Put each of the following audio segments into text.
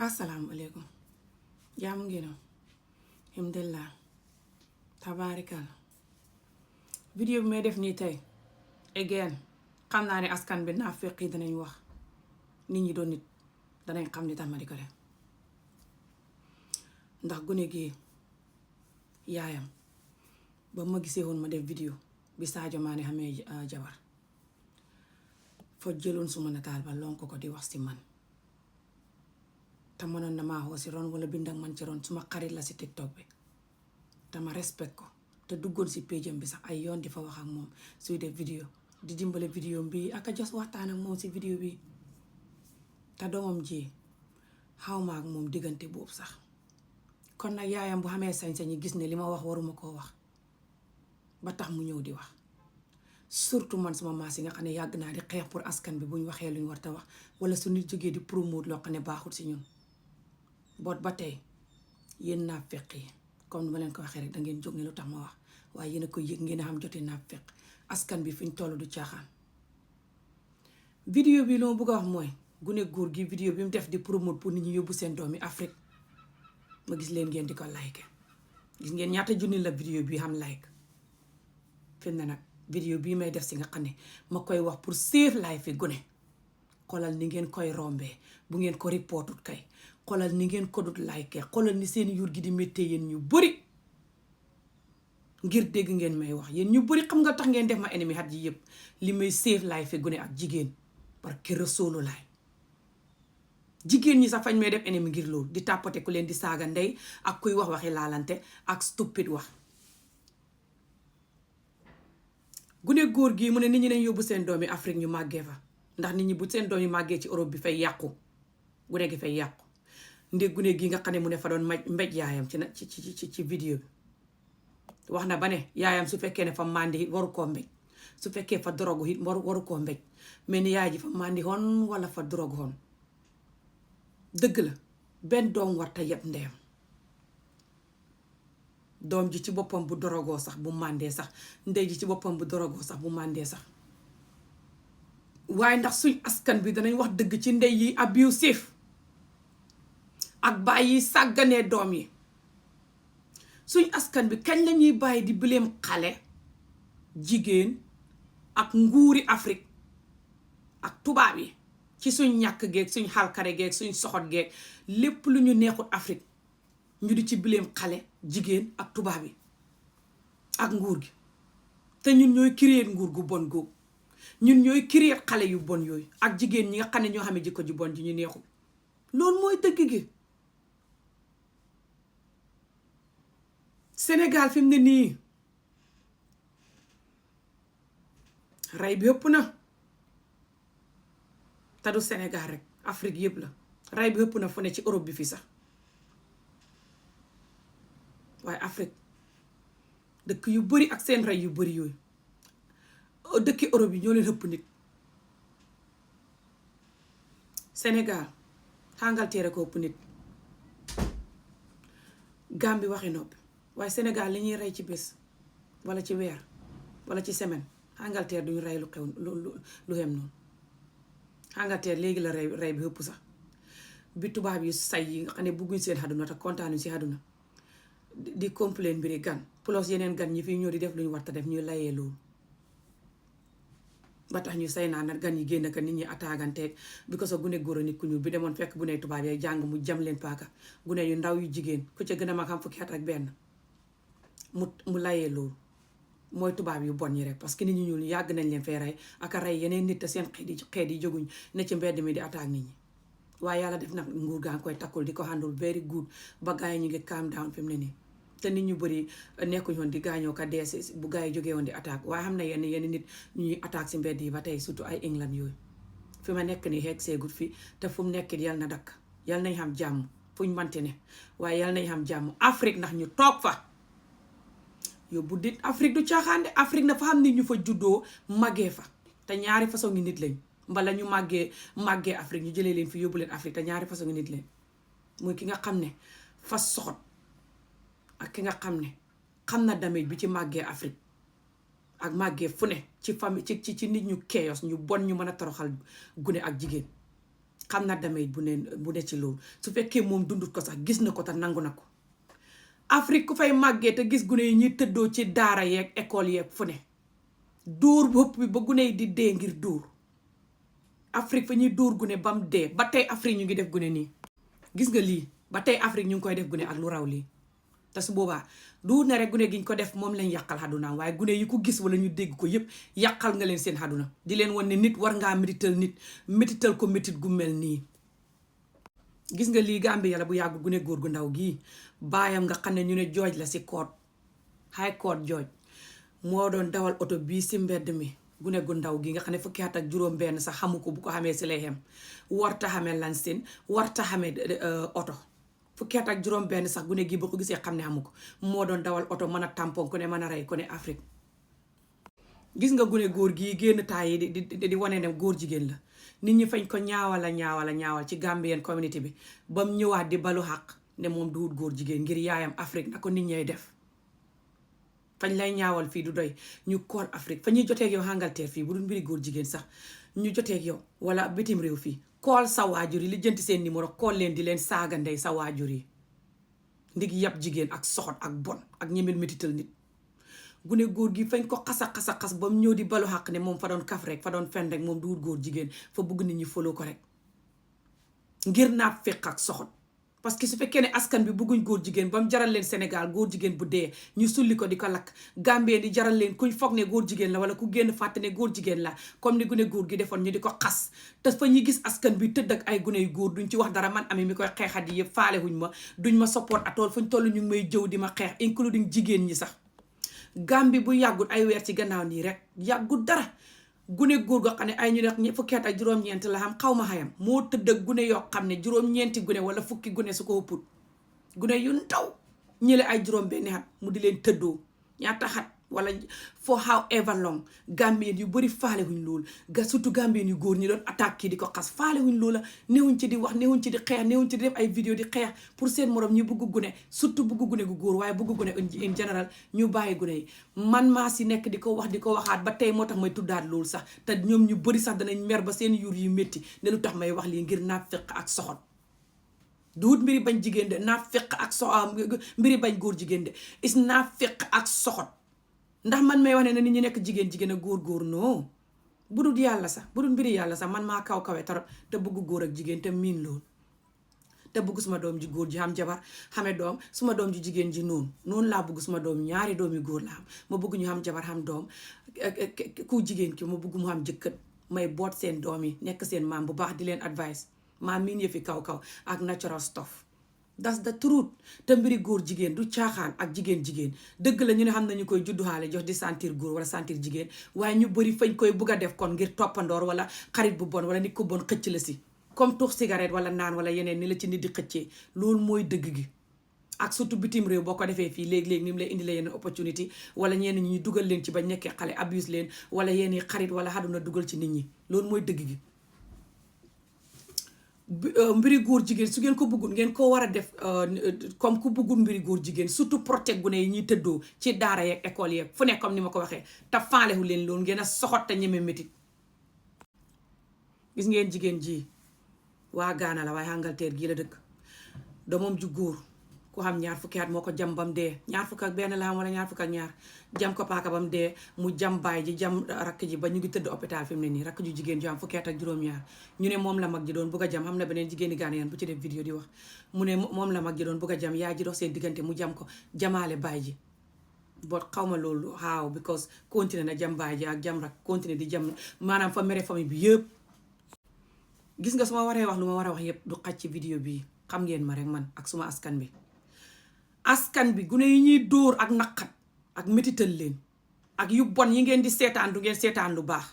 Assalamualaikum. Jaamu ngeen alhamdulillah tabaarikal vidéo bi may def nii tey again xam naa ne askan bi naa fekk danañ wax nit ñi doon nit danañ xam ni tax ma di ko def ndax gune gi yaayam ba ma gisee woon ma def vidéo bi Sadio Mané xamee jabar fa jëloon suma nataal ba lonko ko di wax si man te mënoon na maa xoo si ron wala bind ak man ci ron suma xarit la si TikTok bi te ma respect ko te duggoon si page bi sax ay yoon di fa wax ak moom suy def vidéo di dimbale vidéo bi ak a jos waxtaan ak moom si vidéo bi te doomam ji xawma ak moom diggante boobu sax kon nag yaayam bu xamee sañ-sañi gis ne li ma wax waruma koo wax ba tax mu ñëw di wax surtout man sama maas yi nga xam ne yàgg naa di xeex pour askan bi buñ waxee luñ war te wax wala su nit jógee di promote loo xam ne baaxul si ñun boot ba tey yéen naa fekk yi comme ni ma leen ko waxee rek dangeen jóg ne lu tax ma wax waaye yéen a koy yëg ngeen a xam jotee naa fekk askan bi fi ñu toll du caaxaan vidéo bi loo bëgg a wax mooy gune góor gi vidéo bi mu def di promote pour nit ñi yóbbu seen doomi Afrique ma gis leen ngeen di ko like gis ngeen ñaata junni la vidéo bi xam like fi mu ne nag vidéo bii may def si nga xam ne ma koy wax pour save life fi gune xoolal ni ngeen koy rombee bu ngeen ko reportut kay xoolal ni ngeen ko dut like xoolal ni seen yuur gi di méttee yéen ñu bëri ngir dégg ngeen may wax yéen ñu bëri xam nga tax ngeen def ma ennemi xat yi yëpp li may save life fi gune ak jigéen parce que Rasuulu laay jigéen ñi sax fañ may def ennemi ngir loolu di tàppate ku leen di saaga ndey ak kuy wax waxi laalante ak stupide wax gune góor gii mu ne nit ñi nañ yóbbu seen doomi Afrique ñu màggee fa ndax nit ñi bu seen doom yi màggee ci Europe bi fay yàqu gune gi fay yàqu ndég gune gii nga xam ne mu ne fa doon mbéj yaayam ci vidéo bi wax na ba ne yaayam su fekkee ne fa màndi waru koo mbéj su fekkee fa drogue it waru koo mbéj mais ni yaay ji fa màndi hoon wala fa drogue hoon dëgg la benn doom war ta yeb ndeyam doom ji ci boppam bu dorogoo sax bu màndee sax ndey ji ci boppam bu dorogoo sax bu màndee sax waaye ndax suñ askan bi danañ wax dëgg ci ndey yi abusive ak bàyyi yi sàgganee doom yi suñ askan bi kañ lañuy bàyyi di bileem xale jigéen ak nguuri Afrique ak tubaab yi ci suñ ñàkk geeg suñ xalkare geeg suñ soxot geeg lépp lu ñu neexut Afrique ñu di ci bileem xale jigéen ak tubaab yi ak nguur gi te ñun ñooy créer nguur gu bon googu ñun ñooy créer xale yu bon yooyu ak jigéen ñi nga xam ne ñoo xamee jikko ju bon ji ñu neexul loolu mooy dëgg gi Sénégal fi mu ne nii rey bi ëpp na te du Sénégal rek Afrique yëpp la rey bi ëpp na fu ne ci Europe bi fii sax waaye Afrique dëkk yu bari ak seen rey yu bari yooyu dëkki Europe yi ñoo leen ëpp nit Sénégal Angleterre ko ëpp nit Gambie waxi noppi waaye Sénégal li ñuy rey ci bés wala ci weer wala ci semaine Angleterre duñu rey lu xew lu xem noonu Angleterre léegi la rey bi ëpp sax bi tubaab yi say yi nga xam ne bugguñ seen àdduna te kontaanuñ si àdduna di complain mbiri gan plus yeneen gan ñi fii ñoo di def lu ñu war ta def ñuy layee loolu ba tax ñu say naa nag gan yi génn ka nit ñi attaaganteeg bi ko sa gune góor a nit ku ñuul bi demoon fekk gune tubaab yi jàng mu jam leen paaka gune yu ndaw yu jigéen ku ca gën a mag xam fukki at ak benn mu layee loolu mooy tubaab yu bon yi rek parce que nit ñi ñuul yàgg nañ leen fee rey ak a rey yeneen nit te seen xeet yi jóguñ ne ci mbedd mi di attaque nit ñi waaye yàlla def nag nguur gaa ngi koy takkul di ko handle very good ba gaa yi ñu ngi calm down fi mu ne nii te nit ñu bëri nekkuñ woon di gaañoo ka dee si bu gaa yi jógee woon di attaque waaye xam na yenn nit ñuy attaque si mbedd yi ba tey surtout ay England yooyu fi ma nekk nii xeeg seegut fi te fu mu nekkit yal na dakk yal nañ xam jàmm fuñ manti ne waaye yal nañ xam jàmm Afrique ndax ñu toog fa yóbbu dit Afrique du caaxaan de Afrique na fa xam nit ñu fa juddoo màggee fa te ñaari façon ngi nit lañ mbala ñu màggee Afrique ñu jëlee leen fi yóbbu leen Afrique te ñaari façon ngi nit lañ muy ki nga xam ne fa soxot ak ki nga xam ne xam na damage bi ci màggee Afrique ak màggee fu ne ci famille ci nit ñu keeyos ñu bon ñu mën a toroxal gune ak jigéen xam na damay bu ne ci loolu su fekkee moom dundut ko sax gis na ko te nangu na ko. Afrique ku fay màggee te gis gune yi ñuy tëddoo ci daara yeeg école yeeg fu ne dóor bopp bi ba gune yi di dee ngir dóor. Afrique fa ñuy dóor gune ba mu dee ba tey Afrique ñu ngi def gune nii gis nga lii ba tey Afrique ñu ngi koy def gune ak lu raw lii. te su boobaa du ne rek gune giñ ko def moom lañ yàqal xadunaam waaye gune yi ko gis wala ñu dégg ko yëpp yàqal nga leen seen xaduna di leen wan ne nit war ngaa métital nit métital ko métit gu mel nii. gis nga lii Gambie yàlla bu yàggu gune góor gu ndaw gii baayam nga xam ne ñu ne jooj la si court high court jooj moo doon dawal oto bii si mbedd mi gune gu ndaw gi nga xam ne fukki at ak juróom benn sax xamu ko bu ko xamee si lay xem warta xamee lansin warta xamee oto fukki at ak juróom benn sax gune gi boo ko gisee xam ne xamu ko moo doon dawal oto mën a tampon ku ne mën a rey ku ne Afrique. gis nga gune góor gii génn taay yi di wane ne góor jigéen la nit ñi fañ ko ñaawal ci Gambian community bi ba mu ñëwaat di balu xaq ne moom duwut góor jigéen ngir yaayam Afrique na ko nit ñay def. fañ lay ñaawal fii du doy ñu kool Afrique fa ñuy joteeg yow Angleterre fii bu dul mbiri góor jigéen sax ñu joteeg yow wala bitim réew fii kool sa waajur yi li jënti seen numéro kool leen di leen saaga ndey sa waajur yi ndig yab jigéen ak soxot ak bon ak ñemel métital nit. gune góor gi fañ ko xas ba mu ñëw di balu xaq ne moom fa doon kaf rek fa doon fen rek moom du wut góor jigéen fa bëgg nit ñi foloo ko rek ngir naat fekk ak soxot. parce que su fekkee ne askan bi bëgguñ góor jigéen ba mu jaral leen Sénégal góor jigéen bu dee ñu sulli ko di ko lakk Gambie di jaral leen kuñ foog ne góor jigéen la wala ku génn fàtte ne góor jigéen la comme ni gune góor gi defoon ñu di ko xas. te fa ñuy gis askan bi tëdd ak ay gune yu góor duñ ci wax dara man ami mi koy xeexat yi yëpp faale wuñ ma duñ ma support atool fuñ toll ñu ngi may jëw di ma xeex including jigéen ñi sax. Gambie bu yàggut ay weer ci gannaaw nii rek yàggut dara gune góor goo xam ne ay ñu ne fukki at ak juróom-ñeent la xam xaw ma xayam moo tëdd ak gune yoo xam ne juróom-ñeenti gune wala fukki gune su ko ëpput gune yu ndaw ñële ay juróom benni xat mu di leen tëddoo ñaata xat wala for however long. Gambien yu bëri faale wuñ loolu surtout Gambien yu góor ñi doon attaque kii di ko xas faale wuñ loola newuñ ci di wax newuñ ci di xeex newuñ ci di def ay vidéo di xeex pour seen morom ñu bëgg gune surtout bëgg gune gu góor waaye bëgg gune in général ñu bàyyi gune yi. man maa si nekk di ko wax di ko waxaat ba tey moo tax may tuddaat loolu sax te ñoom ñu bëri sax danañ mer ba seen yuur yu métti ne lu tax may wax lii ngir naa fekk ak soxot. duut mbiri bañ jigéen de naa fekk ak mbiri bañ góor jigéen de is naa fekk ak soxot. ndax man may wax ne nit ñi nekk jigéen ak góor non bu dul yàlla sax bu dul mbiri yàlla sax man maa kawe torop te bëgg góor ak jigéen te miin loolu te bëgg suma doom ji góor ji xam jabar xame doom suma doom ji jigéen ji noonu laa bëgg suma doom ñaari doom yu góor la xam ma bëgg ñu xam jabar xam doom ku jigéen ki ma bëgg mu xam jëkkët may boot seen doom yi nekk seen maam bu baax di leen advice maa miin yëfi kaw ak natural stuff. that's the truth te mbiri góor jigéen du caaxaan ak jigéen dëgg la ñu ne xam nañu koy judduwaale jox di sentir góor wala sentir jigéen waaye ñu bëri fañ koy bugg a def kon ngir toppandoor wala xarit bu bon wala nit ko bon xëcc la si comme tux cigarette wala naan wala yeneen ni la ci nit di xëccee loolu mooy dëgg gi. ak surtout bitim réew boo ko defee fii léegi-léegi ni mu lay indi la yeneen opportunité wala ñenn ñi dugal leen ci ba nekkee xale abuse leen wala yenn xarit wala xaduna dugal ci nit ñi loolu mooy dëgg gi. mbiri góor jigéen su ngeen ko bëggul ngeen ko war a def comme ku bëggul mbiri góor jigéen surtout protect gune yi ñuy tëddoo ci daara yeeg école yeeg fu ne comme ni ma ko waxee te faalewu leen loolu ngeen a soxot te ñeme métit. gis ngeen jigéen ji waa Gaana la waaye Angleterre gii la dëkk doomam ju góor ku xam ñaar fukki at moo ko jam bam dee ñaar fukk ak benn la am wala ñaar fukk ak ñaar jam ko paaka bam dee mu jam baay ji jam rakk ji ba ñu ngi tëdd hôpital fi mu ne nii rakk ju jigéen ju am fukki at ak juróom-ñaar ñu ne moom la mag ji doon bugg a jam xam na beneen jigéeni Ghanéen bu ci def vidéo di wax mu ne moom la mag ji doon bugg a jam yaay ji dox seen diggante mu jam ko jamaale baay ji boo xaw ma loolu how because continué na jam baay ji ak jam rak continué di jam maanaam fa mere famille bi yëpp. gis nga su ma waree wax lu ma war a wax yëpp du xaj ci vidéo bii xam ngeen ma rek man ak suma askan bi gune yi ñuy dóor ak naqat ak métital leen ak yu bon yi ngeen di seetaan du ngeen seetaan lu baax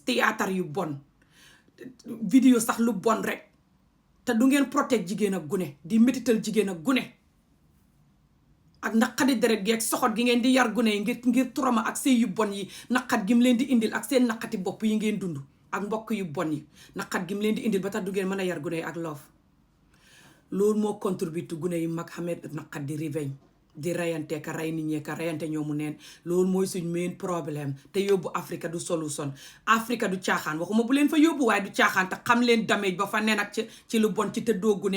théâtre yu bon vidéo sax lu bon rek te du ngeen protect jigéen ak gune di métital jigéen ak gune ak naqadi deret gi ak soxot gi ngeen di yar gune yi ngir trauma ak sëy yu bon yi naqat gi mu leen di indil ak seen naqati bopp yi ngeen dund ak mbokk yu bon yi naqat gi mu leen di indil ba tax du ngeen mën a yar gune yi ak loof loolu moo contribué gune yu mag xamee naqat di revenge di rayante ka ray nit ñi ka rayante ñoomu neen loolu mooy suñ main problème te yóbbu Afrique du solution Afrique du caaxaan waxuma bu leen fa yóbbu waaye du caaxaan te xam leen damage ba fa nen ak ci lu bon ci te doogu ne